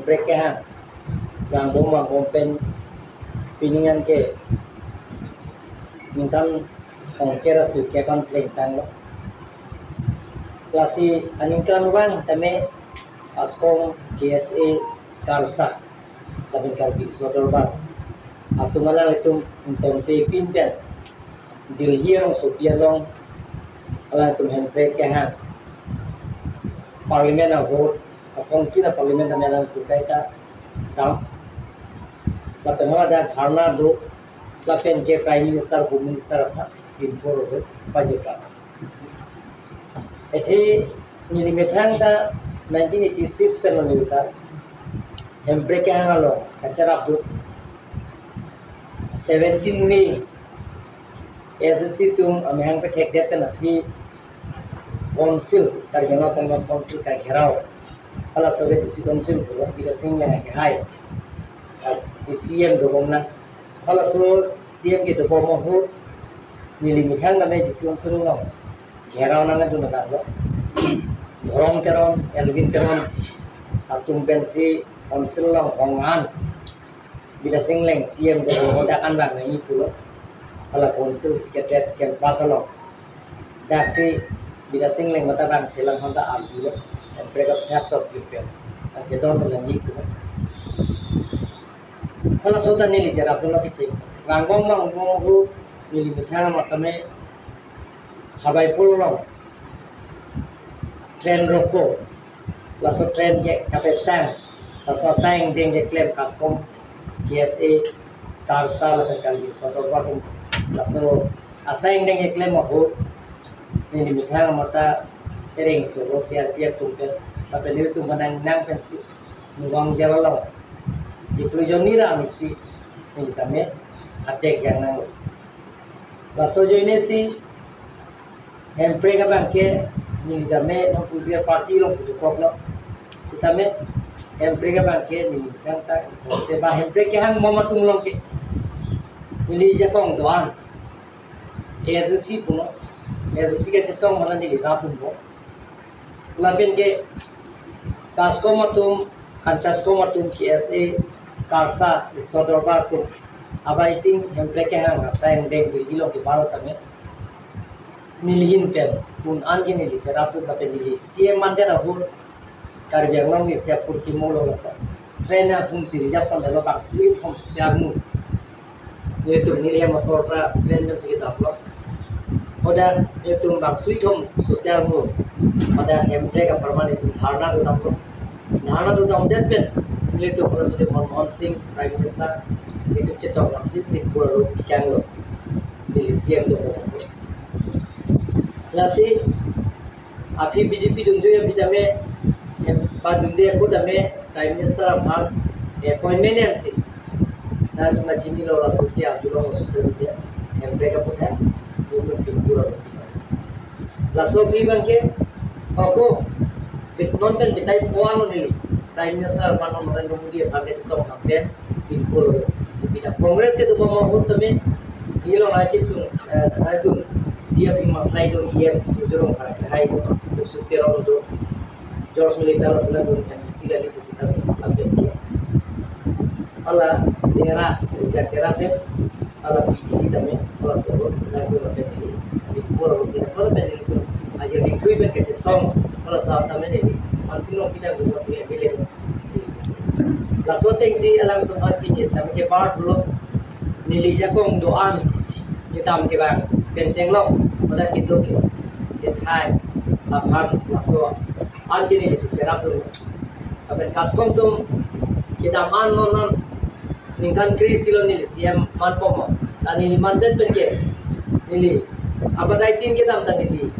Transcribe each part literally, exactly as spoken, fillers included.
Hemprek kehang vangbom vangbom pen pining an ke ningkan hongker asirkep an plengtanglo. Lasi aningkanvang tame ASCOM, K S A, KALSA lapen Karbi Riso Dorbar atum alanglitum ingtongte pin pen Delhi arongsopi along alangtum Hemprek kehang Parliament a-vote apong kina Parliament tame alangtum kaita dam. Lapen hadak dharna do, lapen ke Prime Minister, Home Minister aphan pinpur ro pajutang. Athe neli methang ta nineteen eighty-six pen lo neli ta Hemprek kehang along kacherapdun. Seventeen May, A D C atum amahang pethekdet pen aphi Council, Karbi Anglong Autonomous Council kagherao, halaso ke D C Council pulo, Bidya Sing Engleng akehai, si C M dobom nang. Halaso C M kedobom ahut neli methang tame D C Council along gherao nangdun abang lo. Dhorong Teron, Elwin Teron atum pensi Council along hong an, Bidya Sing Engleng C M dobom ahut dak an vang nangji pulo. Hala Council Secretariat campus along daksi Bidya Sing Engleng mata vangsi alanghon ta arjulo. Hemprek aputhak tok kipen, ang chedon ta nangji pulo. Halaso ta neli cherapdunlo kecheng. Vangbom vangbom ahut neli methang amat tame Habaipur along train roko. Laso train ke kapesang, laso asai angdeng keklem ASCOM, K S A, KALSA lapen Karbi Riso Dorbar atum. Laso asai angdeng keklem ahut neli methang amat ta ereng solo C R P F atum pen, lapen nelitum nang nang pensi Nungong Jal along chiklo jonni ra amisi neli tame khatek jang nanglo. Laso ajoine si Hemprek abang ke neli tame nang pulpir party alongsi dokoklo. Sitame Hemprek abang ke neli methang ta, te ba Hemprek kehang bom atum along ke neli jakong do-an A D C puno, A D C kachesong mana neli rapdunbom. Lapen ke ASCOM atum, KALSA atum, K S A, KALSA, Riso Dorbar atum, abaiting Hemprek kehang asai angdeng Delhi along kebar tame neli ahin pen un an ke neli cherapdun, lapen neli C M mandet ahut Karbi Anglong ke isi apor kimolo lata train ahum si reserve tanglo, bang sui thom sosial mu. Nelitum neli hem asor ta train pensi kedamlo. Hadak nelitum bang sui thom sosial mu, hadak Hemprek aparman nelitum dharna dodamlo. Dharna dodamdet pen nelitum President Manmohan Singh, Prime Minister, nelitum chetong damsi pinpur aro pikanglo. Neli C M do. Lasi aphi B J P dunjui aphi tame, em, padunde ako tame Prime Minister aphan appointment ensi nangtum chinilo, laso ke arjulong social media, Hemprek aputhak nelitum pinpur aro. Laso aphi abang ke ako non pen betai puan lo neli Prime Minister aphan, Narendra Modi aphan kachetong campaign pinpur aro. Bida Congress kedobom ahut tame neli along achitum, eh, atum dia phi maslai do E M Surjya Rongphar akehai do, Suk Teron do, George Melita laso alanglitum M D C kali pusita lapen ke hala Tera, Rizak Tera pen hala P D P tame, hala solo nangtum lapen neli pinpur aro kita hala pen nelitum aja ringtui pen kachesong, hala sa tame neli Mansing Rongpi nangtum laso M L A. Laso atengsi alangtum aphan pini tame kebar thulo. Neli jakong do-an kedam kevang pen chenglok pada kiduk ke, kethai aphan laso an ke neli si cherapdun. Lapen KASCOM atum kedam an non an ningkan kre-isi lo neli C M manbom. Ta neli mandet pen ke neli abatai tin kedam ta neli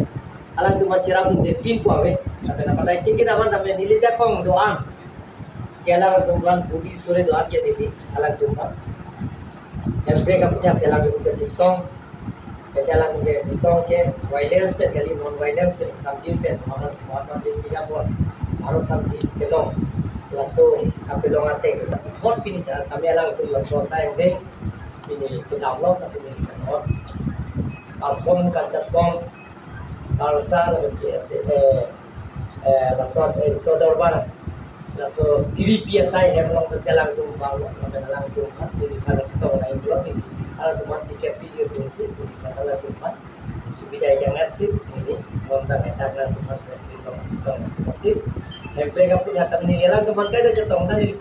alangtum aphan cherapdunde pinpo ave. Lapen abatai tin kedam an tame neli jakong do-an ke alangtum aphan budi sore do-an ke neli alangtum aphan Hemprek aputhak si alangtum kachesong. Pen alangtum kachesong ke violence pen kali, non violence pen, example pen Mahatma, Mahatma Gandhi apor Bharat Shanti kelong, laso kapelong ateng hot pini sa tame alangtum laso asai angdeng pini kedamlo, laso pini kedam hot. ASCOM, KALSA, KALSA lapen K S A, eh, eh, laso, eh, Riso Dorbar Laso tiri pi asai hem along pensi alangtum bang, lapen alangtum aphan neliphan chetong nangji pulo, alangtum aphan ticket piji pusi, neliphan alangtum aphan subida jangan si, neli, bom tang etak alangtum aphan press meet along chetong nangji pusi. Hemprek aphuthak ta neli alangtum aphan kaita chetong ta neli,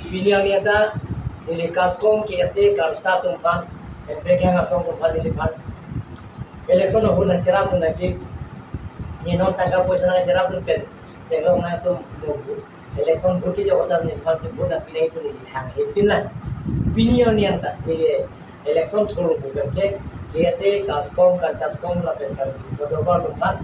pini arni ta neli KASCOM, KSA, KALSA atum aphan, Hemprek kehang asong atum aphan neliphan election ahut nangcherapdun nangji, ne non tangka poisa nangcherapdun pen chenglong nangtum mo election vote kejok ta neliphan si vote nangpi nangji pu neli hanghe pinlang. Pini arni ta neli election thurlo pu pen ke KSA, KASCOM, KALCHASCOM lapen Karbi Riso Dorbar atum aphan,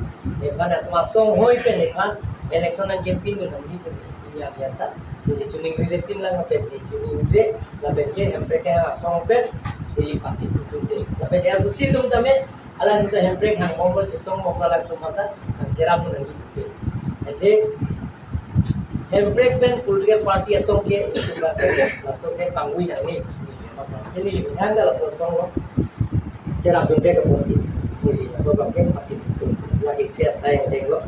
nephan atum asong hoi pen nephan election nang campaign dun nangji pu neli pini arni ta neli choningri pinlang, lapen neli choningri lapen ke Hemprek kehang asong pen neli party putung te. Lapen A S D C atum tame alangtum ta Hemprek hang bomlo, chesong bomlo, alangtum aphan ta nangcherapdun nangji pu. Athe Hemprek pen political party asong ke itum abang ke laso ke pangui nangne pusi neli kepatha. Athe neli hang ta laso asong along cherapdun ke pusi neli laso abang ke party putung. Lake isi asai angdeng lo.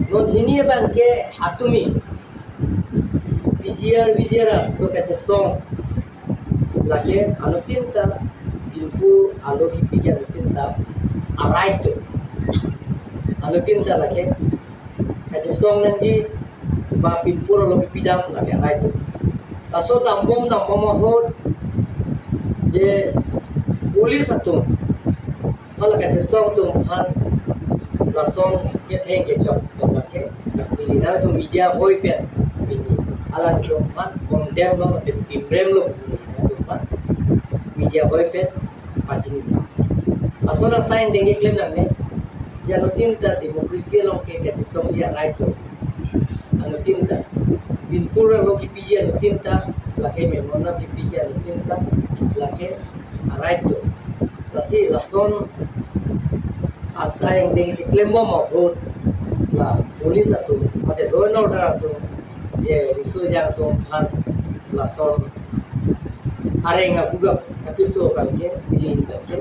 Non hini abang ke atumi P G R, V G R aso kachesong lake anuttin ta pinpur alo kipiji anuttin ta a-right do. Anuttin ta lake kachesong nangji ba pinpur alo kipidam lake a-right do. Laso dambom dambom ahut je police atum, hala kachesong atum aphan lason ketheng kechok atum ke, neli nangtum media hoi pen pini alangtum aphan condemn lo, pen pimrem lo, neli nangtum aphan media hoi pen pachini. Lason asai angdeng keklem nangne, je anuttin ta democracy along ke kachesongji a-right do. Anuttin ta pinpur alo kipiji anuttin ta, lake memorial kipiji anuttin ta, lake a-right do. Lasi lason asai angdeng keklembom ahut la police atum, mate law and order atum, je riso ejang atum aphan lason areng ahugap apiso abang ke, neli abang ke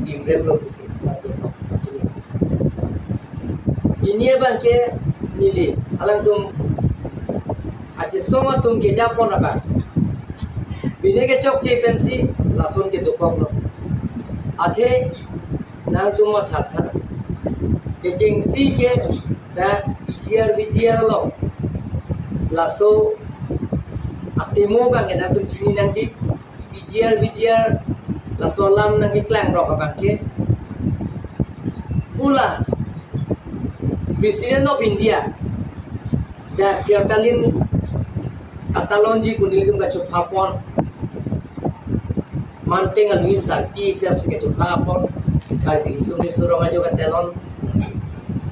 pimrem lo pusi nangtum chini. Hini abang ke neli alangtum kachesong atum kejapon abang, pine kechokche pensi lason kedokok lo. Athe nangtum mathatha, kechengsi ke dak P G R, V G R along laso atemo abang ke nangtum chini nangji. P G R, V G R laso alam nangkeklang rok abang ke, pu la President of India dak Sir Stalin katalonji pu nelitum kachophapon, manteng alui sarpi sap si kachophapon, Karbi Riso Nimso Rong Ajo katelon.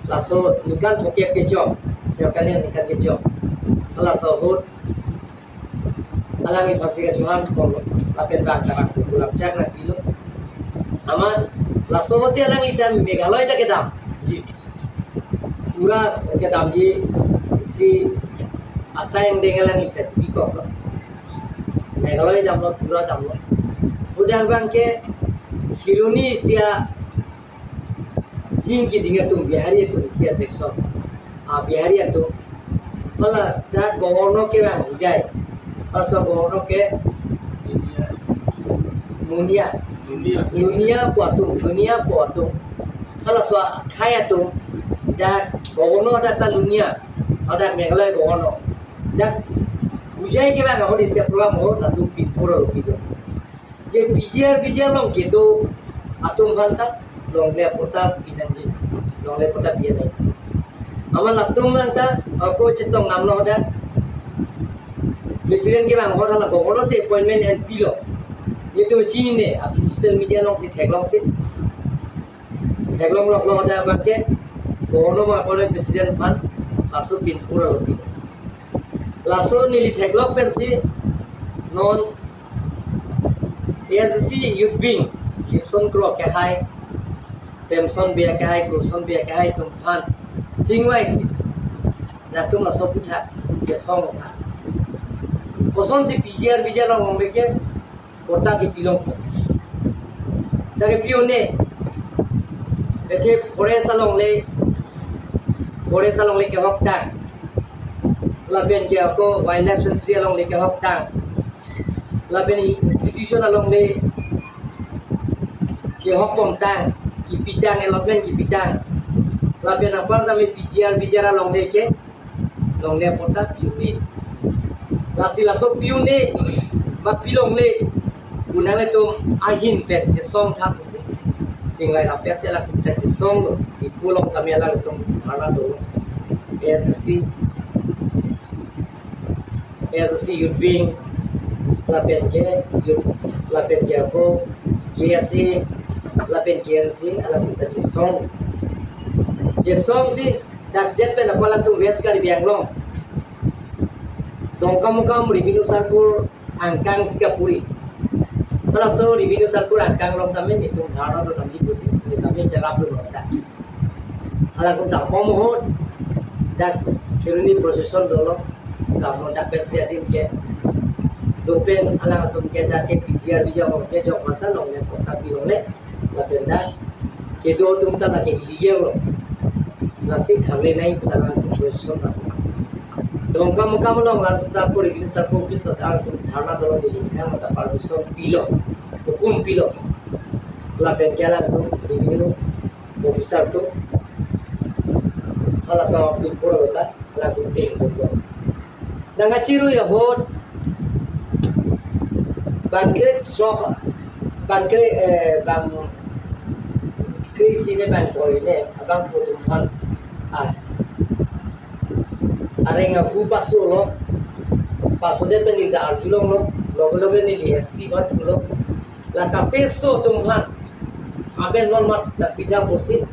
Laso ningkan thomkep kechok, Sir Stalin ningkan kechok, laso ahut alangliphan si kachohanpon lo, lapen bang ta bang kulam chak nangpilo. Amat laso si alangli ta Meghalaya ta kedam, Tripura kedamji, si asai angdeng alangli ta chipikok lo. Meghalaya damlo, Tripura damlo. Udah abang ke Kheroni isi a ching keding atum, Bihari atum isi a section. Ah, Bihari atum. Hala dak governor kevang Hojai. Laso governor ke Lunia. Lunia. Lunia pu atum, Lunia pu atum. Halaso akhai atum dak governor dak ta Lunia. Dak Meghalaya governor. Dak Hojai kevang ahut isi a program ahut latum pinpur alo pilo. Je P G R, V G R along kedo atum aphan ta longle patta pinangji, longle patta pinang. Amat latum aphan ta ako chetong namlo dak President kevang ahut hala governor si appointment en pilo. Nelitum chinine, aphi social media along si theklong si. Theklong lok lo dak abang ke, governor ma appointment President aphan laso pinpur alo pilo. Laso neli theklok pensi non A S D C Youth Wing, Gibson Kro akehai, Pemson Bey akehai, Kurson Bey akehai atum aphan chingvaisi, nangtum laso aputhak chesong tha. Kosonsi P G R, V G R along longle ke quota kepilong. Dak kepi un-e, athe forest alongle, forest alongle kehok tang. Lapen ke ako wildlife sanctuary alongle kehok tang. Lapen institution alongle kehok pom tang, kipitang, allotment kipitang. Lapen apar tame P G R, V G R alongle ke longle patta pi-un-e. Lasi laso pi-un-e, ma pilongle, pu nanglitum ahin pen chesong tha pusi chinglai lapen si latum ta chesonglo. Diphu along tame latum dharna dolo. A S D C, A S D C Youth Wing, lapen ke Youth, lapen ke ako K S A, lapen K N C, latum ta chesong. Chesong si dak det pen ako latum West Karbi Anglong Dongkamukam revenue circle angkang si kapuri. Halaso revenue circle angkang along tame netum dharna do tame pusi, ne tame cherap do nonta. Halatum ta pom ahut dak Kheroni procession dolo, lapen dak pen si adim ke dopen alangtum ke dak ke P G R, V G R along kejok mata longle patta pilongle, lapen dak kedo atum ta lake illegal lo. Lasi thangle nangji pu ta alangtum procession ta. Dongkamukam along latum ta ako revenue circle office ta alangtum dharna dolo, Delhi thang ta permission pilo, hukum pilo. Lapen ke alangtum revenue officer atum halaso pinpur lo ta alangtum ting dolo. Nangkachirui ahut bangkre sok, bangkre, eh, bangkre isi ne bangkoi ne abangphu atum aphan, ah, areng ahu pasolo, paso det pen neli ta arjulonglo, loge loge neli S P aphan pulo, la kapeso atum aphan amen non mat nangpitha pusi,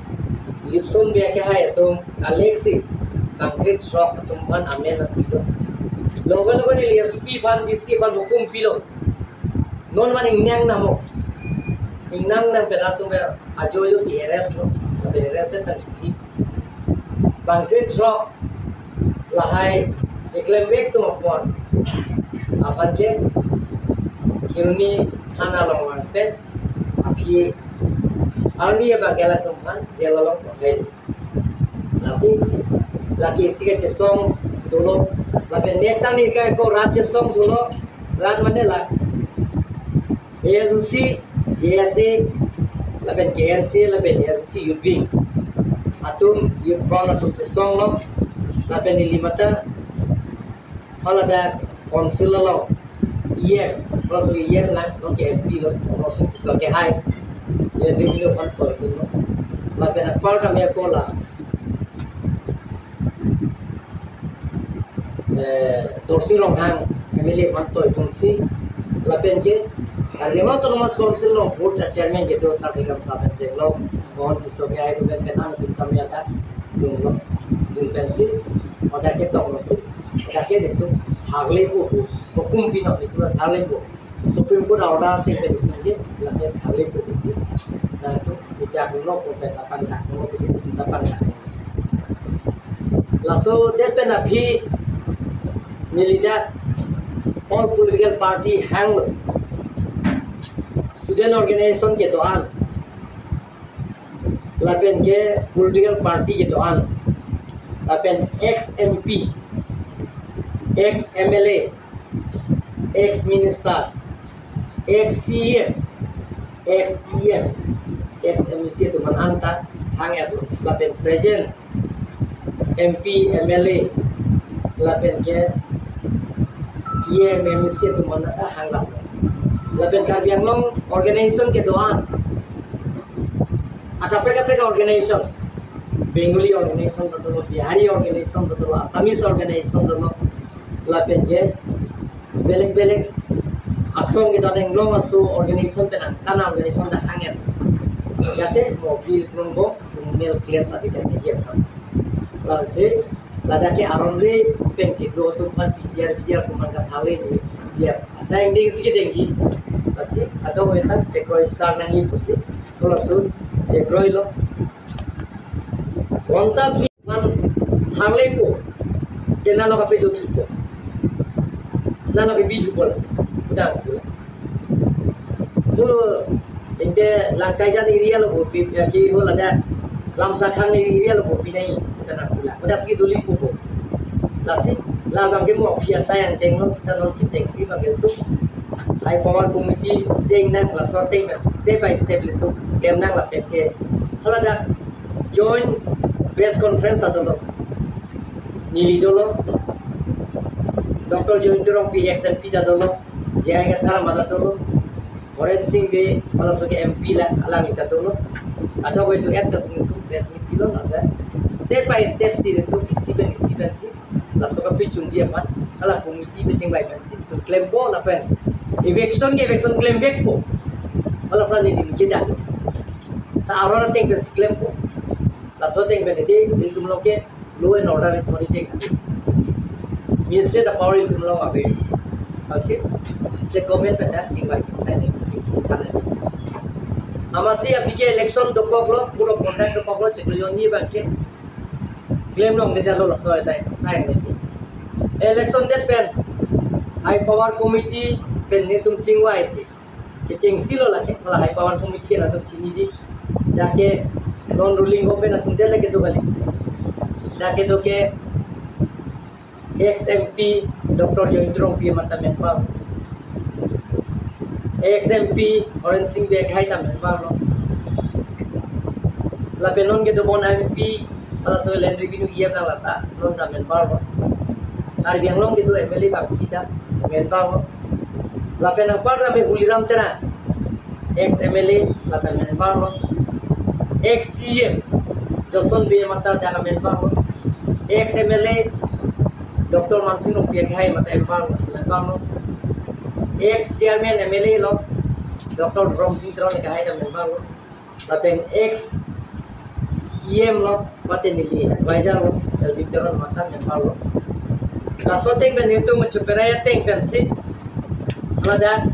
Lipson Bey akehai atum Alexi, bangkre sok atum aphan amen nangpilo. Loge loge neli S P aphan, D C aphan hukum pilo. Non mat ingnang namo. Ingnang nang pen latum ajo ajo si arrest lo. Tapi arrest kan si bangkre sok lahai keklem vek atum aphan, aphan ke Kheroni thana along vangpen aphi arni abang ke latum aphan jail along pathai. Lasi lake isi kachesong dolo. Lapen next arni ke ako rat chesong dolo. Rat mane la A S D C, K S A, lapen K N C, lapen A S D C Youth Wing atum, Youth Front atum chesonglo. Lapen neli mata hala dak council along E M, halaso E M lang, non ke M P lo, Horsing Tisso akehai, ya, revenue aphan toi atumlo. Lapen apar tame ako la, eh, Dorsing Ronghang M L A aphan toi atum si, lapen ke Karbi Anglong Autonomous Council along board a chairman kedo Sar Tikam Sar pen chenglo, Mohan Tisso akehai atum pen pen an atum tame ata atumlo, atum pen si, order ketonglo si, order ke netum tharlepo pu, hukum pinon, netum tharlepo. Supreme Court order te pen netum ke, lapen tharlepo pusi, nangtum chechak nangpo pen apangthak nangpo pusi, netum ta pangthak. Laso det pen aphi neli dak all political party hanglo, student organization kedo-an, lapen ke political party kedo-an, lapen ex M P, ex M L A, ex minister, ex C E M, ex E M, ex M A C atum aphan anta hang-etlo, lapen present M P, M L A, lapen ke E M, M A C atum aphan anta hang-etlo. Lapen Karbi Anglong organization kedo-an, akaprek kaprek organization, Bengali organization ta dolo, Bihari organization ta dolo, Assamese organization ta dolo, lapen ke belek belek asong kita denglong aso organization pen angtan a organization ta hang-et. Jate mo bill nungbo criminal case abita media. Late ladak ke aron le pen kedo atum aphan P G R, V G R atum aphan katharle ni dia asai ding si kedengji. Lasi ado weta chekroi sar nangji pusi, halaso chekroilo. Bonta aphan tharlepo, te nalo kapado thupo, nalo kebi thupo, pudang pula. Puro inte Langkaijan area lo bo pi, ya, ke ho ladak Lamsakhang area lo bo pinai, pudang pula. Pudang si doli pupo. Lasi La abang ke mo aphi asai angdeng lo, seta non kechengsi abang ke ilitum High Power Committee seng nang, laso ateng step by step ilitum klem nang lapen ke. Hala dak joint press conference ta dolo. Neli dolo. Doctor Jayanta Rongpi ex M P ta dolo. J I Kathar amat ta dolo. Horen Sing Bey, halaso ke M P la, alang ta dolo. Ada way to act, laso ilitum press meet pilo, ada step by step si ilitum isi pen isi pen si laso kapichungji aphan, hala committee pen chingvai pen si ilitum klempo lapen eviction ke eviction klemvekpo. Halaso neli ning kedo. Ta aron ateng pen si klempo. Laso ateng pen si ilitum along ke law and order authority ke, Ministry of Power ilitum along ave. Lasi state government pen ta chingvai chingsai nangji, chingvai than nangji. Amatsi aphi ke election dokoklo, code of conduct dokoklo, chiklo jonni abang ke klem longledetlo laso atai, sai nangji. Election det pen High Power Committee pen nelitum chingvaisi kechengsi lo lake, hala High Power Committee ke latum chiniji. Dak ke non ruling government atum det lake do kali. Dak kedo ke ex M P Doctor Jayanta Rongpi amat ta member, ex M P Horen Sing Bey akhai ta member lo. Lapen non kedobom M P, halaso Land Revenue E M nang lata, non ta member lo. Karbi Anglong kedo M L A bangphli ta member lo. Lapen anpar ta me Tuliram Terang, ex M L A, lata member lo. Ex C M Johnson Bey amat ta dak member lo. Ex M L A Doctor Mansing Rongpi akhai amat ta member lo, member lo. Ex chairman M L A lo, Doctor Dhoromsing Teron akhai ta member lo. Lapen ex E M lo, mate neli advisor lo, Elwin Teron amat ta member lo. Laso ateng pen nelitum mechuperai ateng pensi, ladak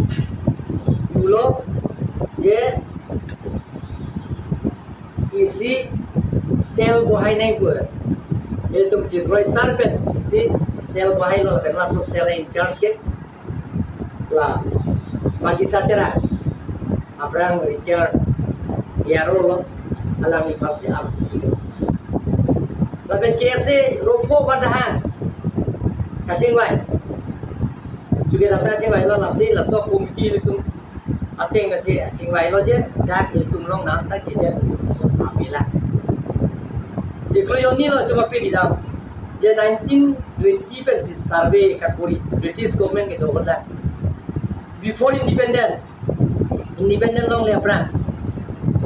pulo, je isi cell bohai nangpo. Ilitum chikroi sar pen isi cell bohailo, lapen laso cell in charge ke la Magisa Terang, aphrang retired A R O lo, alangliphan si am ilo. Lapen K S A ropho badahan kachingvai. Chuke dak ta chingvailo, lasi laso committee ilitum ateng pensi chingvailo je, dak ilitum along nang ta gazette notification ave la. Chiklo jonni lo itum aphi ridam. Je nineteen twenty pensi survey kakuri, British government kedo la. Before independent, independent longle aphrang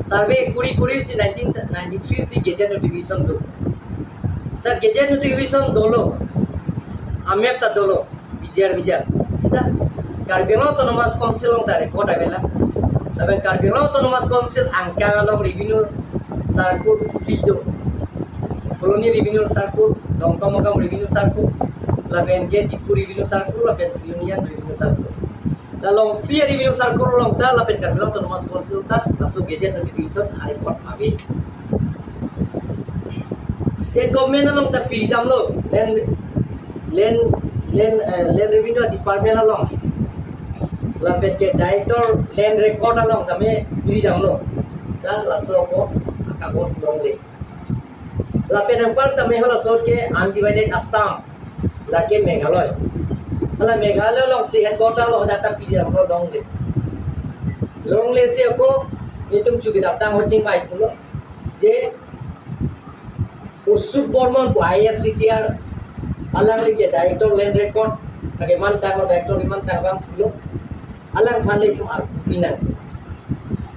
survey kuri kuri si nineteen ninety-three si gazette notification do. Ta gazette notification dolo, a map ta dolo, bijar bijar. Seta Karbi Anglong Autonomous Council along ta record ave la. Lapen Karbi Anglong Autonomous Council angkang along revenue circle phli do. Phuloni Revenue Circle, Dongkamukam Revenue Circle, lapen ke Diphu Revenue Circle, lapen Silonijan Revenue Circle. La along phli a-revenue circle along ta, lapen Karbi Anglong Autonomous Council ta, laso gazette notification a-record ave. State government along ta pidamlo, land, land, land, eh, land revenue department along, lapen ke director land record along tame pidamlo. Ta laso ako akagos longle. Lapen anpar tame halaso ke undivided Assam, lake Meghalaya. Hala Meghalaya alongsi headquarter lo, data pidamlo longle. Longle si ako itum chuki daptang ho chingvai thulo je Usuk Bormon pu I A S retired, alangli ke director land record, lake mantang lo, director mantang abang thulo. Alangphan le itum arpu pinang.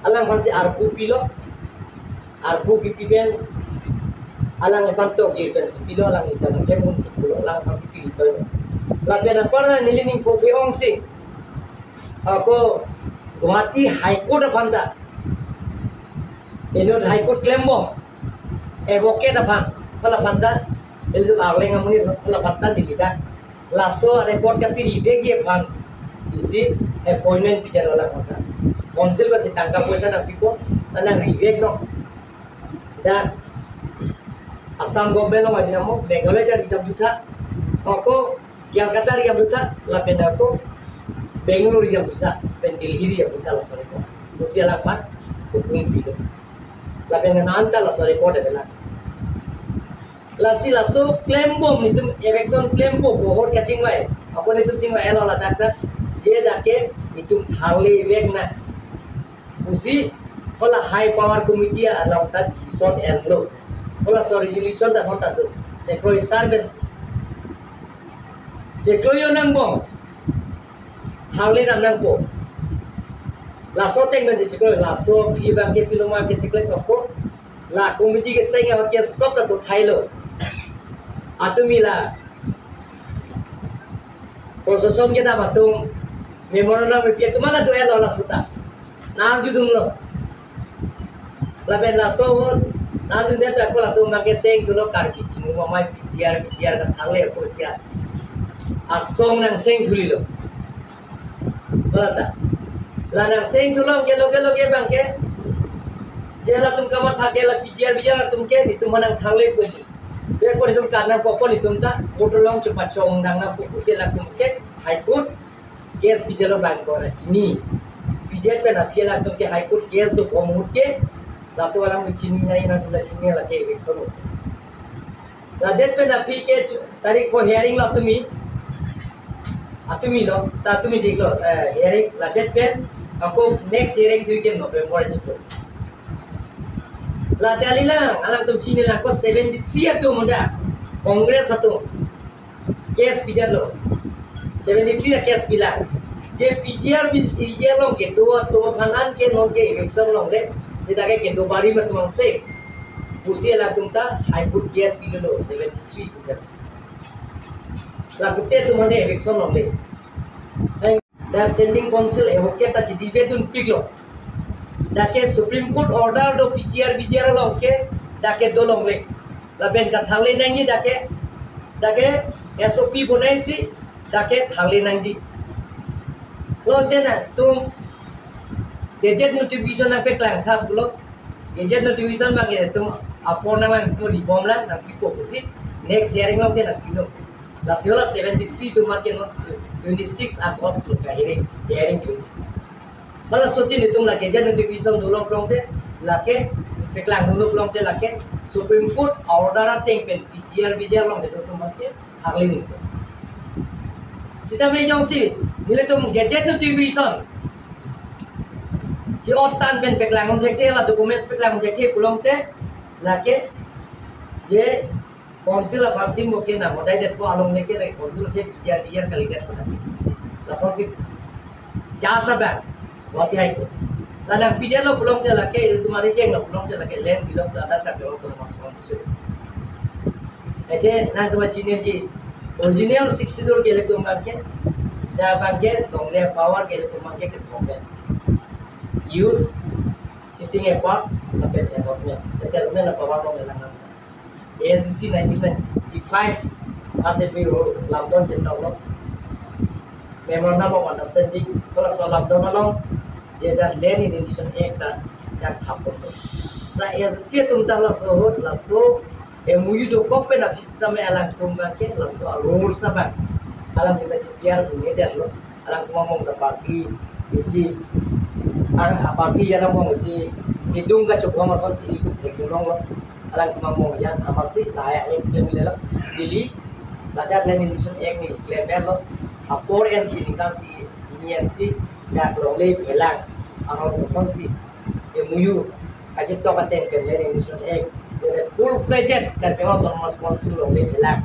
Alangphan si arpu pilo, arpu kipi pen alangliphan tokjir pensi pilo, alangli ta nangkemun pulo, alangphan si pilo toilo. Lapen anpar neli ning pho phe-ongsi ako Guwahati High Court aphan ta, inut High Court klembom, advocate aphan, halaphan ta, ilitum Arleng amonit halaphan ta neli ta laso record kapirivekji aphan isi appointment pidamlo halaphan ta. Council pensi tangka poisa nangpipo, ta nangriveknon. Dak Assam government along adi namo, Meghalaya ta ridam jutha, ako Kolkata ridam jutha, lapen ako Bengaluru ridam jutha, pen Delhi ridam jutha laso record. Pusi alangphan hukum pilo. Lapen nanta laso record ave la. Lasi laso klembom, netum eviction klempo, vote kachingvai, ako netum chingvai-etlo ladak ta, je dak ke netum tharle vek nang pusi hala high power committee along ta decision enlo. Halaso resolution ta hon ta do. Chekroi sar pensi, chekroi yo nangbom, tharle dam nangpo. Laso ateng pensi chekroi, laso phi abang ke pilo ma ke chekroi ako. La committee keseng ahut ke sob ta dothailo. Atumi la prosecution kedam atum memorandum pi atum ana do-etlo laso ta. Nang judumlo. Lapen laso ahut nang judum det ako latum abang ke seng thulo, Karbi chingrum amei P G R, P G R katharle ako sia. Asong nang seng thulilo. Hala ta. La nang seng thulong ke loge loge abang ke, je latum kamatha ke la P G R, P G R atum ke netum nang tharlepo. Be ko netum kan nangpo, ko netum ta vote along chepachong dam nangpo pusi latum ke High Court case pidetlo bangkora hini. Pidet pen aphi latum ke High Court case dobom ahut ke, latum alang chini nai, latum ta chini lake eviction lo. Ladet pen aphi ke chu-, tarik ko hearing lo atumi. Atumi lo, ta atumi diklo, eh, hearing ladet pen, ako next hearing tu ke November chipo. La dali lang, alangtum chinilang ko seventy-three atum unda, Congress atum case pidetlo. Seventy-three la case pilang. Je P G R, P G R along kedo atum aphan an ke non ke eviction longle, je dak ke kedo barim atum angse pusi latum ta High Court case pilo, seventy-three atum ta. La kute atum ante eviction longle. Dak standing counsel advocate ta chidi avedun piklo. Dak ke Supreme Court order do P G R, P G R along ke, dak ke dolongle. Lapen katharle nangji dak ke, dak ke S O P bonaisi, dak ke tharle nangji. Lo ante nangtum gazette notification nangpeklang tha pulo. Gazette notification abang ke netum apor nang nangpudibom lang, nangpipo pusi next hearing along ke nangpinon. Lasi hala seventy-three atum abang ke non twenty-six August lo ka hearing, hearing choli. Halaso ateng netum la gazette notification dolong pulote lake, peklang dolo pulote lake, Supreme Court order ateng pen P G R, P G R along netum abang ke tharle nangpo. Sitame jongsi nelitum gazette notification chi-ot tang pen peklang un thekthe, la documents peklang un thekthe pulote lake, je counsel aphan si mo ke nang hodai detpo along lake, lake counsel ke P G R, P G R kalidet pu lake. Lasonsi judge abang, Guwahati High Court. La nangpidetlo pulote lake, ilitum arideng lo pulote lake, land belong to other Karbi Anglong Autonomous Council. Ete nangtum chiniji, original Sixth Schedule ke ilitum abang ke, dak abang ke longle power ke ilitum abang ke ke government. Use, sitting apart, lapen allotment, settlement la power longle lang. A S D C nineteen ninety-five, as a lamdon chetoklo. Memorandum of Understanding, halaso lamdon along, je dak Land Indigenous Act ta, dak thapponlo. Na A S D C atum ta laso ahut, laso M O U dokok pen aphi sitame alangtum abang ke, laso a-rules abang, alangtum ta chitiar bung-edetlo. Alangtum among ta party isi, a, a party alam among isi, hidung kachobom ason ti ikut thekdunlonglo. Alangtum among ya, amatsi lahai act ke milelo, Delhi, ladak Land Indigenous Act ni klem-etlo. Apor ansi ningkan si, hini ansi, dak longle phelang, arong kosonsi M O U kachetok ateng pen Land Indigenous Act, the full-fledged Karbi Anglong Autonomous Council longle phelang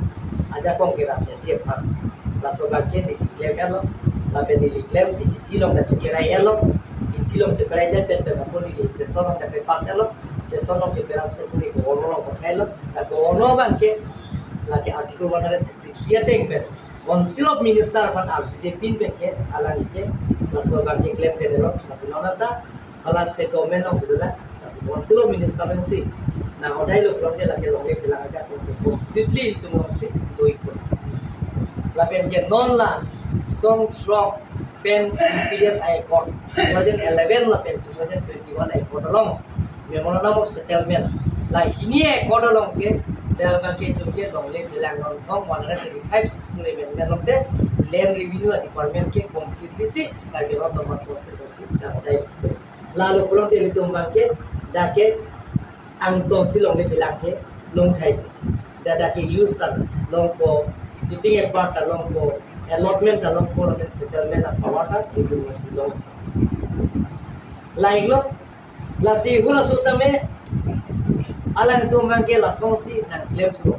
ajakong kerap ya chephan. Laso abang ke neli klem-etlo, lapen neli klemsi E C along ta cheperai-etlo, E C along cheperai det pen pen ako neli session along ta pe-pass-etlo, session along cheperai pensi neli Governor along pathailo, la Governor abang ke, lake Article one hundred sixty-three ateng pen, Council of Minister aphan arjuje pin pen ke, alangli ke, laso abang ke klemkledetlo, lasi non anta, hala state government alongsi dolang, lasi Council of Minister alongsi nang hodailo pulote lake longle phelang ajakong ke completely itum alongsi do-ikpo. Lapen ke non la song throk pen P D S Accord two thousand eleven lapen two thousand twenty-one Accord along, Memorandum of Settlement, la hini Accord along ke, dak abang ke itum ke longle phelang nonthong one hundred thirty-five six amendment along te, Land Revenue Department ke completely si Karbi Anglong Autonomous Council si dak hodai. Lalo pulote ilitum abang ke, dak ke angtong si longle phelang ke longthai. Dak ke use ta longpo, sitting apart ta longpo, allotment ta longpo, lapen settlement a-power ta Hindu Mosque along. Lahelo, lasi halaso tame alangtum abangke lasonsi nangklemthu.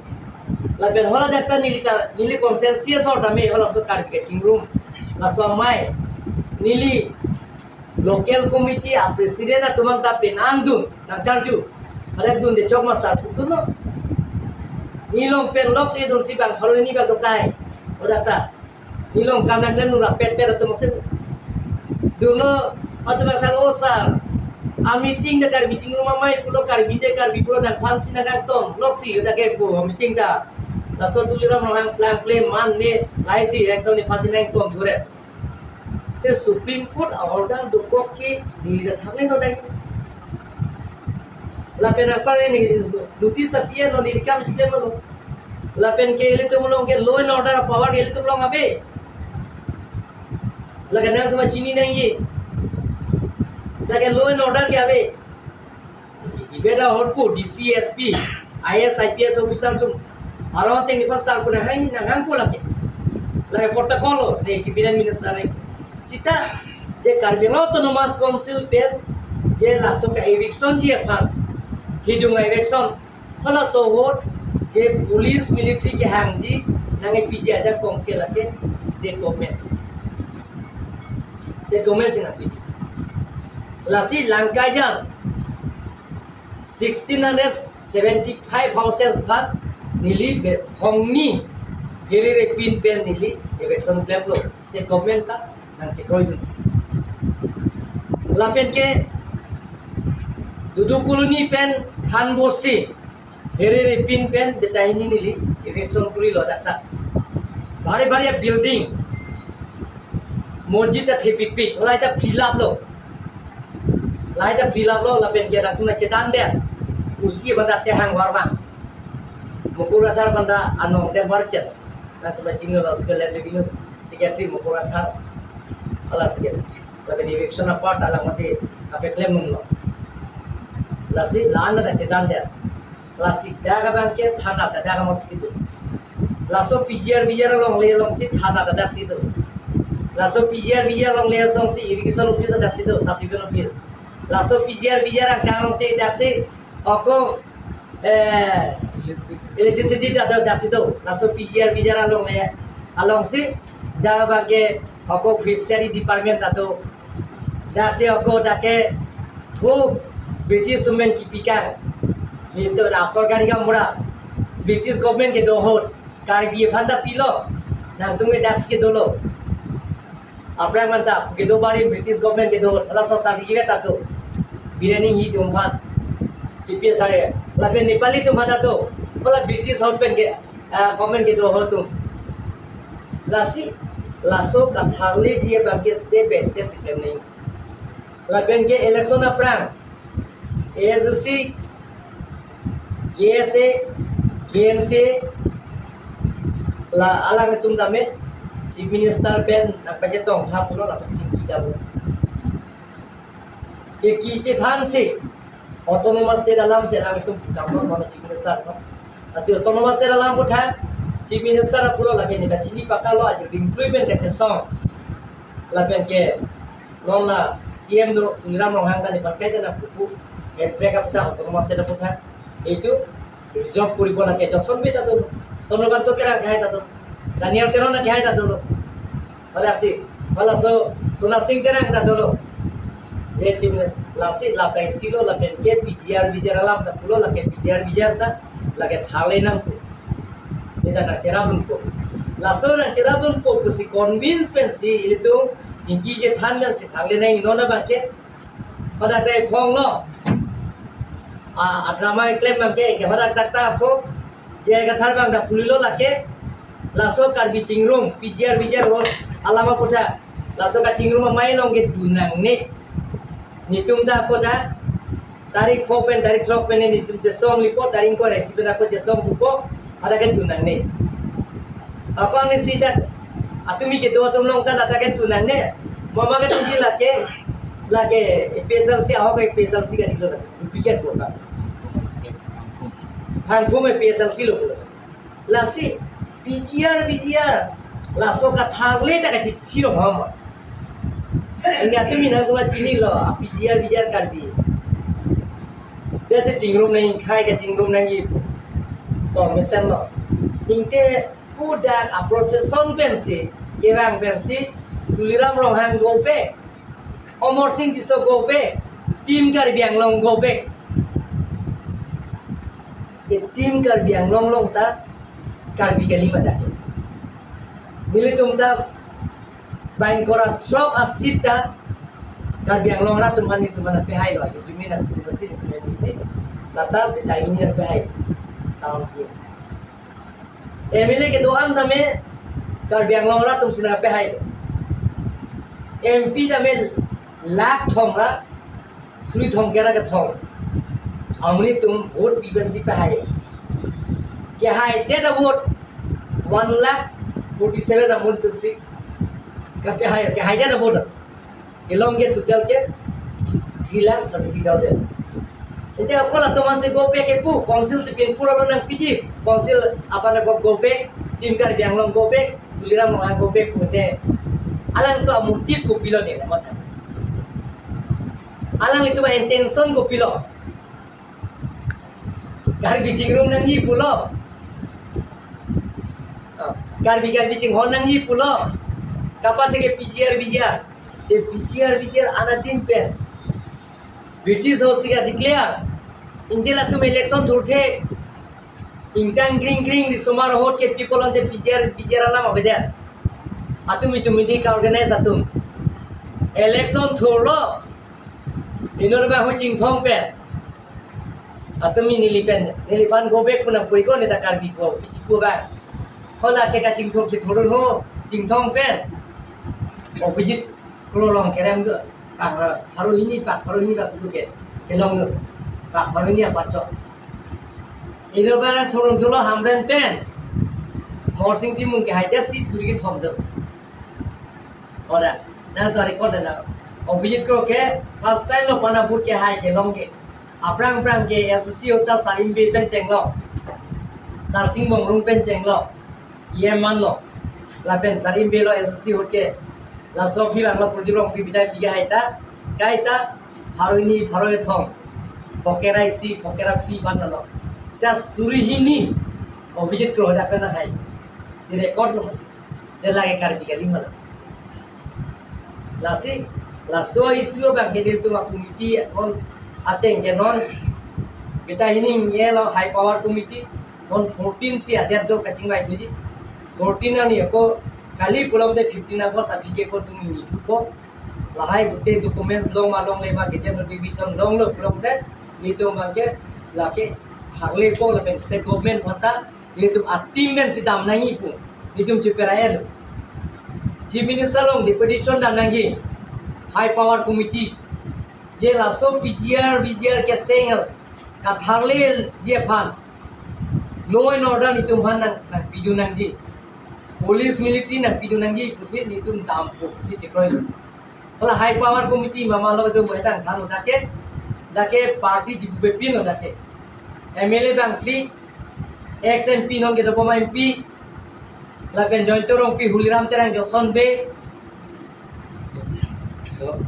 Lapen hala dak ta neli ta, neli constituency asor tame halaso Karbi kachingrum, laso amei neli local committee a-president atum abang ta penang dun nangcharju. Hadak dunde chok ma sar pudunlo. Neli along pen lok si dunsi bang pharo hini bang dokai. Hadak ta neli along kam nangklem nura pet pet atum si dunlo. Atum abang than, "O sir, a-meeting de Karbi chingrum amei pulo, Karbi de Karbi pulo, nangphansi nangkangton lok si hadak ke pu meeting ta. Laso Tuliram Ronghang plang play man me lahai si ekdom nephansi nangton thuret." Te Supreme Court a-order dokok ke neli ta thangnei no dai. Lapen apar neli notice ta pi-etlo, neli kam chiklemlo. Lapen ke ilitum along ke law and order power ke ilitum along ave. Lake nangtum chini nangji. Lake law and order ke ave. Debate ahorpo D C, S P, I A S, I P S officer atum arong ateng nephan sar pu nanghang, nanghangpo lake. Lake protocol lo, ne cabinet minister ne. Seta je Karbi Anglong Autonomous Council pen je laso ka-eviction ji aphan, Thidung eviction, halaso ahut je police military kehangji nangkepiji ajakong ke lake state government. State government si nangpiji. Lasi Langkaijan sixteen hundred seventy-five houses aphan neli be-, hongni pherere pin pen neli eviction klemlo, state government ta nangchekroidunsi. Lapen ke Dudu Colony pen Khan Bosti pherere pin pen beta hini neli eviction korilo dak ta. Bhari bhari building, mosque ta thepikpik, halahai ta fill up lo. Lahai ta fill up lo, lapen ke dak tuma chedan de. Usi banda tehang warma. Mukur Athar banda anong de merchant. Nangtum chinglo, Land Revenue Secretary Mukur Athar. Hala secretary. Lapen eviction apart alang masi kapeklem dunlo. Lasi la-an ta chedan de. Lasi dak abangke thana ta dak masi kedo. Laso P G R V G R alongle alongsi thana ta daksi do. Laso P G R V G R alongle alongsi irrigation office daksi do, sub division office. Laso P G R V G R angkang alongsi daksi ako, eh, electricity ta do, daksi do. Laso P G R V G R alongle alongsi dak abangke ako fishery department ta do. Daksi ako dak ke ho British atum pen kipikang. Nelitum dak sorkari gaonbura, British government kedo ahut Karbi aphan ta pilo. Nangtum ke daksi kedolo. Aphrang manta kedo bari British government kedo ahut, halaso certificate ta do. Biryani hi atum aphan. K P S R A. Lapen Nepali atum aphan ta do. Hala British ahut pen ke, ah, government kedo ahut atum. Lasi, laso katharleji abangke step by step si klemnei. Lapen ke election aphrang, A S D C, K S A, K M C A, la alangtum tame, Chief Minister pen nangpachetong tha pulo, latum chingki damlo. Ke kachethansi, Autonomous State alam si alangtum damlo, mana Chief Minister no. Lasi Autonomous State alam puthot, Chief Minister pulo lake neli ta chini pakalo, ajo ringklui pen kachesong. Lapen ke non la C M do, Tuliram Ronghang ta nephan kaita nangpupu, Hemprek apta Autonomous State aphuthak. Eitu resolve koribo lake Johnson Bey ta dolo, Chandrakanta Terang kehai ta dolo, Daniel Teron kehai ta dolo. Hala si, halaso Sona Singh Terang ta dolo. Ye chim lasi lakai silo lapen ke P G R V G R alam ta pulo, lake P G R V G R ta lake tharle nangpo. Neta nangcherap dunpo. Laso nangcherap dunpo pusi convince pensi ilitum chingki chethan pensi tharle nangji non abangke. Hadak ta iphonglo. A, a-drama iklem abangke, ke hadak dak ta ako. J I Kathar abang ta pulilo lake. Laso Karbi chingrum, P G R V G R road, alam aphuthak. Laso kachingrum amei along kedun nangne. Netum ta ako ta, tarik pho pen, tarik throk pen netum chesong lipo, tarik ingkoi ra isi pen ako chesong thupo, hadak kedun nangne. Ako anisi dak, atumi kedo atum along ta hadak kedun nangne. Mama kedunji lake, lake A P H L C ahok A P H L C kadiklo lake, duplicate voter. Phangphum A P H L C lo pulo. Lasi P G R, P G R, laso katharle ta kachithi rong ham. Inga tumi nangtum chinilo, P G R, P G R Karbi. Biasa chingrum nangkhai, kachingrum nangji. To mesenlo. Ingte pudak a-procession pensi, kevang pensi, Tuliram Ronghang go back, Amarsing Tisso go back, Team Karbi Anglong go back. Ye Team Karbi Anglong along ta Karbi kali ma dak. Nelitum ta bang kora throk a-seat ta Karbi Anglong arat atum aphan nelitum aphan pehailo. Tumi nangtum si, nelitum M D C, lata pita ini nangpehai. Town hall. M L A kedo-an tame Karbi Anglong arat atum si nangpehailo. M P tame lakh thom ra suri thom kera kethom. Amonit atum vote pi pensi pehai. Kehaidet a-vote one lakh forty-seven amonit atum si kapehai, kehaidet a-vote. Kelong ke total ke three lakhs thirty-three thousand. Ante ako latum aphan si go back kepu, council si pinpur alo nangpiji, council aphan ako go back, Team Karbi Anglong go back, Tuliram Ronghang go back pute. Alangtum a-motive kopilo ne, matha. Alangtum a-intention kopilo. Karbi chingrum nangji pulo. Ah, Karbi, Karbi chinghon nangji pulo. Kapatheke P G R, P G R. Te P G R, P G R anattun pen British ahut si ka-declare. Ingte latum election thurthe. Ingtang kring kring risomar ahut ke people ante P G R, P G R alam avedet. Atum itum midi ka-organize atum. Election thurlo. Inut abang hu chingthong pen. Atum ini neli pen, neliphan go back pu nangpuiko, neta Karbi ko, kichipu abang. Hala ke kachingthong kithurun ho, chingthong pen. Opposite kro along kerem do. Pak pharo hini, pak pharo hini pak situ ke. Kelong do. Pak pharo hini apa chok. Inut abang thurun thulo Hamren pen. Amarsing Timung kehaidet si suri kethom do. Oda, nangtum record na. Opposite kro ke first time lo pana vote kehai kelong ke. Aphrang aphrang ke S D C ahut ta Sar Imbe pen chenglo. Sar Sing Bongrung pen chenglo. E M manlo. Lapen Sar Imbe lo S D C ahut ke. Laso aphi langlo Prodip Rongpi bidai pi kehai ta. Kaita pharo hini pharo kethom. Phokera isi phokera phli ban lo. Ta suri hini. Opposite kro hadak pen hai. Si record lo. Te lake Karbi kali ma lo. Lasi, laso issue abang ke nelitum a-committee non ateng ke non. Beta hini nge lo high power committee non fourteen si adet do kachingvai thuji. Fourteen arni ako kali pulote fifteen August aphi ke ako tumi ni thupo. Lahai gute document long ma longle ma gazette notification longlo pulote nelitum abang ke lake hangle po lapen state government aphan ta nelitum a-team pensi dam nangji pu. Nelitum cheperail. Chief Minister along deputation dam nangji. High power committee. Je laso P G R, V G R ke single. Katharleji aphan. Law and order nelitum aphan nang, nangpidun nangji. Police military nangpidun nangji pusi nelitum dampo pusi chekroilo. Hala high power committee mama lo do mo etang thanu dake, dake party jibu bepin lo dake. M L A bang phli, ex M P non ke Doboma M P, lapen Joyanta Rongpi, Huliram Terang, Johnson Bey,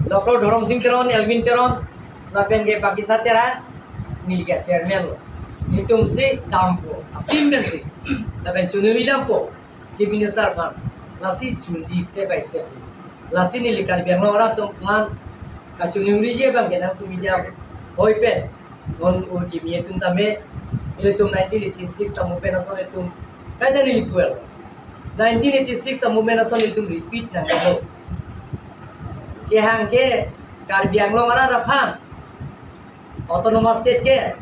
Doctor Dhorom Sing Teron, Elwin Teron, lapen ke Bagisa Terang, neli ke chairman lo. Nelitum si dampo, a-team pensi, lapen chunuri dampo. Chief Minister aphan. Lasi chunji step by step si. Lasi neli Karbi Anglong arat atum aphan kachunuriji abang ke nangtum media hoi pen. Non ur kimi atum tame. Ilitum nineteen eighty-six a-movement ason ilitum. Kaita neli twelve. Nineteen eighty-six a-movement ason ilitum repeat nanglo. Kehang ke Karbi Anglong arat aphan. Autonomous State ke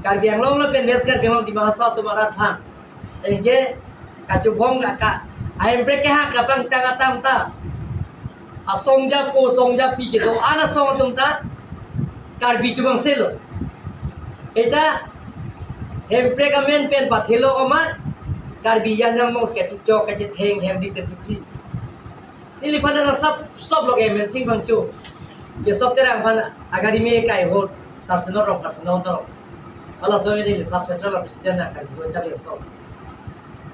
Karbi Anglong lapen West Karbi Anglong, Dima Hasao atum arat aphan. Anke kachubong ka, ahemprek kehang kapangtang atum ta. Asong japo, song japi kedo-an asong atum ta Karbi atum angselo. Eta hemprek amen pen pathelo koma Karbi Anglong mong kachichok, kachitheng, hemdi kachiphi. Neliphan nang sab, sab lo ke Mensing Phangcho. Ke sab Terang aphan agari me kai hot, Sar Sino Rong, Sar Sino Rong. Halaso neli sub central president nang kan dua chak le so.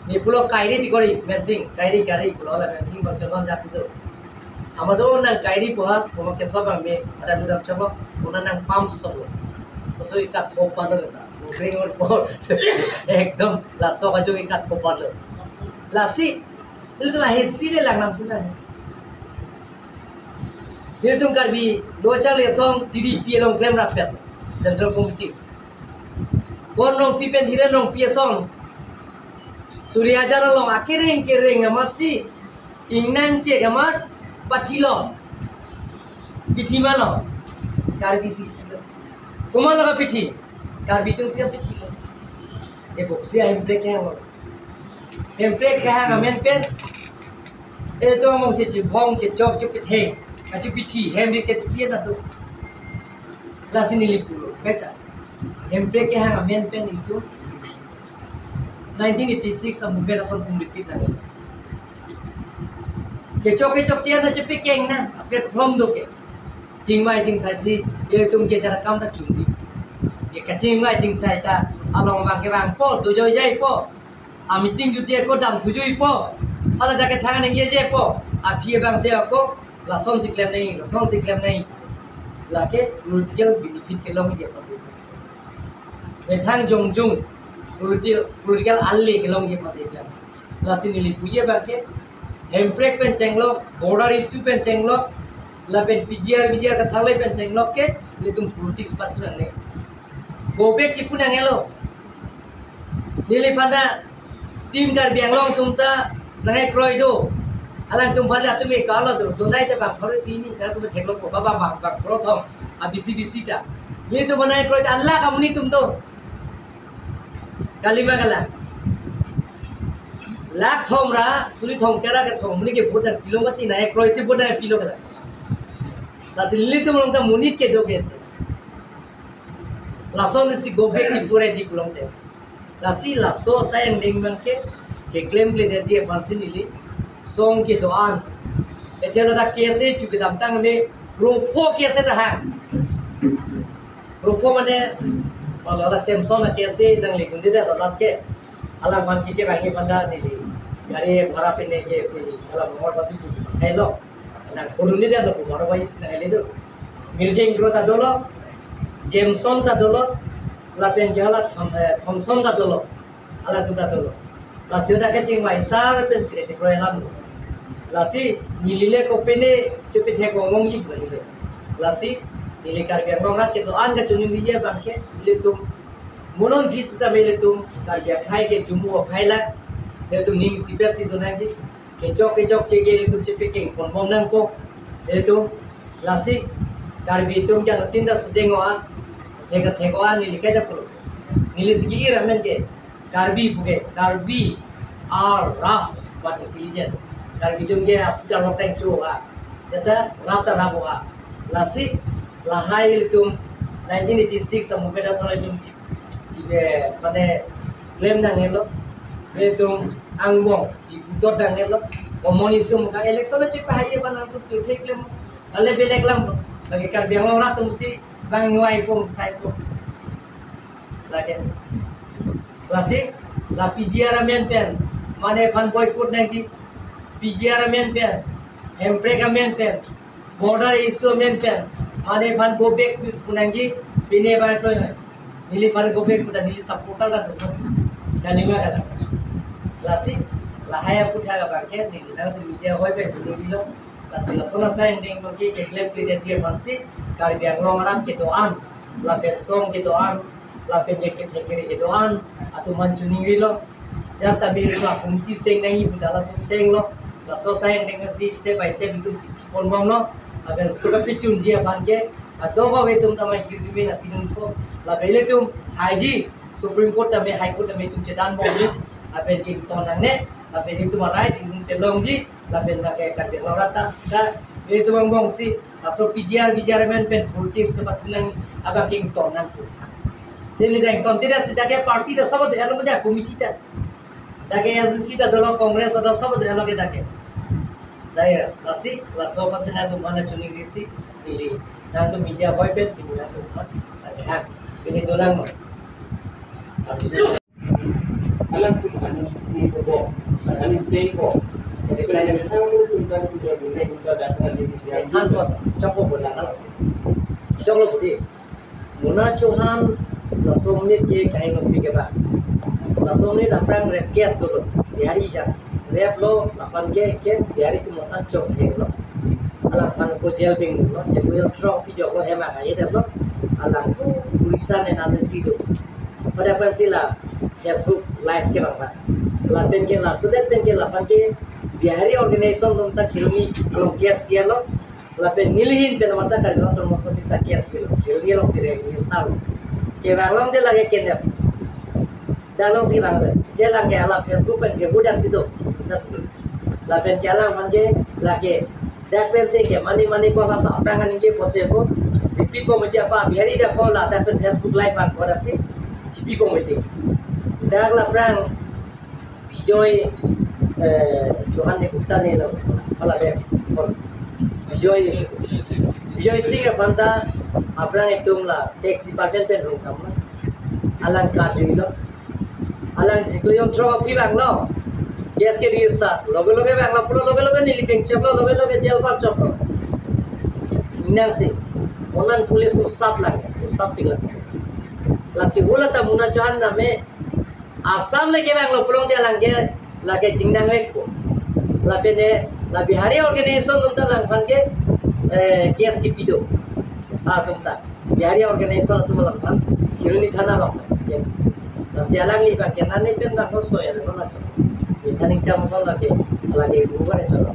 Neli pulo kairi ti kori Mensing, kairi kairi pulo la Mensing bang chonhon jaksi do. Ama jo nang kairi puha, puma keso bang me, ada dudam chabo, puna nang pam so. Koso ikat hopa do ta. Ring or po. Ekdom laso kajo ikat hopa do. Lasi, ilitum history le lang nam sina. Ilitum Karbi Lo Chale Asong T D P along klemrap pet Central Committee. Bon Rongpi pen Hiren Rongpi asong suri hajar along akereng kereng amat si ingnan chek amat pathilo. Pithi ma lo? Karbi si thilo. Komat lo kapithi? Karbi atum si pithilo. Ebo si ahemprek kehang lo. Hemprek kehang amen pen, etum among si chibong chichok chupitheng, kachupithi, hemprek kechupi na tu. Lasi neli pulo, kaita. Hemprek kehang amen pen itu nineteen eighty-six a movement ason tum repeat na. Kechok kechok chiya na chepikeng na, platform do ke. Chingvai chingsai si, etum ke jara kam ta chunji. Ke kachingvai chingsai ta, along vang ke vangpo, dojoi jaipo. A meeting jutje ko dam thujuipo. Hala jake thang ningjejepo. Aphi abang si ako, lason si klem nai, lason si klem nai. Lake political benefit kelongji aphansi. Methang jongjung political, political ali kelongji aphansi klem. Lasi neli puji abang ke, hemprek pen chenglo, border issue pen chenglo, lapen P G R, V G R kathangle pen chenglo ke, ilitum politics pathu nangne. Go back chipu nangelo. Neliphan ta Team Karbi Anglong atum ta nangkroi do. Alangtum aphan le atum e kalo do. Donai ta bang pharo isi ni, nangtum theklongpo, ba bang bang pharo thom. A bisi bisi ta. Nelitum nangkroi ta ala kamu nelitum do. Kalima kala. Lakh thom ra, suri thom kera ke thom, muni ke vote nangpilo mati, nangkroi si vote nangpilo kala. Lasi nelitum along ta monit kedo ke. Lason si go back chipu re ji pulote. Lasi laso asai angdeng abang ke, keklem klemkledetji aphansi neli song kedo-an. Ethela ta case chu kedamtang me, ropho case ta ha. Ropho mane, mala la Samson a case nangledunde ta last ke. Alangphan ke kebangi panda neli. Gari bhara pine ke neli. Alam nomor pasi pusi pakai lo. Nang kuruni dia lo, baru bayi sini nang itu. Mirjeng Gro ta dolo, Jameson ta dolo, lapen ke hala Thom-, eh, Thompson ta dolo, hala tu ta dolo. Lasi dak kachingvai sar pen sire chikro alam. Lasi neli le kopine chupithek ongongji bula neli. Lasi neli Karbi Anglong rat kedo-an kachiningri abang ke, ilitum monon phit sita me ilitum Karbi akhai ke jumu akhai la, ilitum ning sipet si donangji. Kechok kechok cheke ilitum chepikeng ponbom nangpo. Ilitum lasi Karbi atum ke anuttin ta sedeng o-a, thek thek o-a neli kaita pulo. Neli sigi ira men ke Karbi puke, Karbi are rough but intelligent. Karbi atum ke aputar rok tang chu o-a. Data rough ta rough o-a. Lasi lahai ilitum nineteen eighty-six a movement ason ilitum chi, chi be, mane claim nanghelo. Ilitum angbong chiputot nanghelo. Common issue muka election lo chipahai ye bana tu tu claim. Ale belek lang. Bagi Karbi Anglong rat atum si bang ngvai pum sai pum. Lake. Lasi, la P G R amen pen, mane aphan boycott nangji, P G R amen pen, hemprek amen pen, border issue amen pen, mane aphan go back pu nangji, pine bai to nang. Neliphan go back pu ta neli supporter la tu. Kalima kala. Lasi, lahai aputhak abang ke, neli nangtum media hoi pen, neli lo. Lasi lason asai angdeng abang ke keklem kledetji aphansi Karbi Anglong arat kedo-an, lapen song kedo-an, lapen ke kethek kere kedo-an atum aphan chiningrilo. Jat ta bil la committee seng nangji puta laso senglo. Laso asai angdeng si step by step itum chikipon bomlo. Lapen suka pichunji aphan ke, kadokave atum ta mai hirjume na pinungpo. Lapen ilitum haiji, Supreme Court tame, High Court tame itum chedan bomji, lapen ke ington nangne, lapen itum a-right itum chelongji, lapen lake Karbi Anglong rat ta sida itum angbong si, laso P G R, V G R amen pen politics ke pathu nang abang ke ington nangpo. Neli dang ington tidak sida ke party ta sobo de alo media committee ta. Dak ke A D C ta dolo, Congress ta sobo de alo ke dak ke. Daya, lasi, laso aphan si nangtum mana chiningrisi, pili. Nangtum media hoi pen, pili nangtum mana. Lake ha, pili dolang mo. Alang tu anu ni ko, anu tei ko. Jadi, kalau ada orang simpan tu dia guna guna data di dia. Than ko, chok ko bola. Chok lo di. Mona Chauhan laso amonit ke kaingnopi ke ba. Laso amonit aphrang rape case dolo. Bihari ja. Rape lo, lapen ke, ke Bihari ke Mona Chauhan lo. Alangphan ko jail bing lo, jail bing throk pi jok lo, hema kaye det lo. Alang ko Odisha ne nang si do. Pada pen si la Facebook live ke bang ba. Lapen ke laso det pen ke lapen ke Bihari organization atum ta Kheroni along case dia lo. Lapen nelihin pen mata Karbi Anglong Autonomous Council ta case pilo. Kheroni along si register. Kevang along de lake kenep. Dak along si bang de. Dak lake hala Facebook pen ke budak si do. Bisa si do. Lapen ke alangphan ke lake. Dak pen si ke mane mane ko hala sa aphrang aning ke pose ko. Repeat ko media pa Bihari dak ko la dak pen Facebook live an ko dak si. Chipi ko meeting. Dak la aphrang Bijoy, eh, Chauhan ne Gupta ne lo, hala de, Bijoy, Bijoy Singh aphan ta, aphrang itum la, tax department pen rung kam lo, alang karju lo, alang jiklo yong throk aphi bang lo, case ke register, loge loge bang lo, pulo loge loge neli peng chok lo, loge loge jail bang chok lo, nang si, onan police atum sat lang, sat pik lang, lasi hula ta Mona Chauhan name, Assam le ke bang lo pulote alang ke lake chingnang vek ko. Lapen ne la Bihari organization atum ta alangphan ke, eh, case kipi do. Atum ta. Bihari organization atum alangphan Kheroni thana along ta case. Lasi alangli bang ke nani pen bang ko so ya lo na cho. Ni thaning cham so lake lake bubar cho.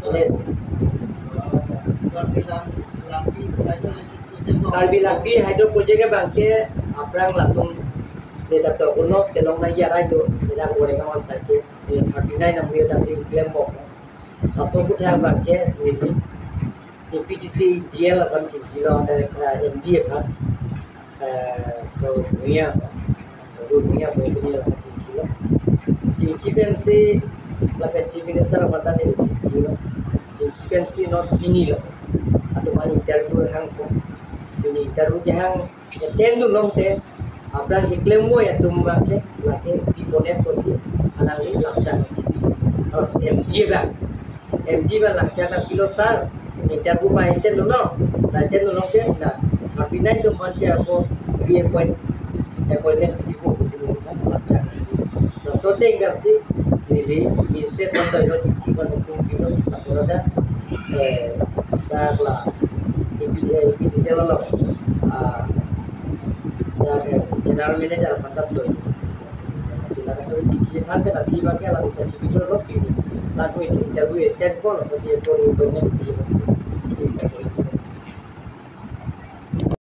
So, le, uh, Karbi Lang-, Langpi, Karbi Langpi hydro project abang ke aphrang latum le dak to kunok kelong na ya rai do, le dak gore ka sai ke, le thirty nine number ta si klem bok. Laso aputhak abang ke, le, le P D C G L aphan chingki lo, dak, eh, M D aphan. Eh, so, Bhuiya, Ru Bhuiya, Bhuiya, Bhuiya, chingki lo. Chingki pen si, lapen Chief Minister aphan ta neli chingki lo. Chingki pen si non pini lo. Atum an interview hang ko. Pini interview kehang, attend dunlong te, aphrang keklem moi atum abang ke, lake piponet ko si, alangli lamchak chipi. Terus M D abang. M D abang lamchak nangpilo sir, interview abang attend dunlo, attend dunlong te, na, thirty nine atum aphan ke ako reappoint, appointment kipu pusi neli lamchak. Laso ateng abang si, neli, Ministry aphan ta, D C aphan hukum pilo, lapu ta, eh, dak la, A P, eh, A P D C lo, ah, dak, eh, General Manager aphan ta lo. Sila kan tu chingki than pen api abang ke la uta chingki tu lo pi. La tu interview attend ko laso dia ko ni appointment di.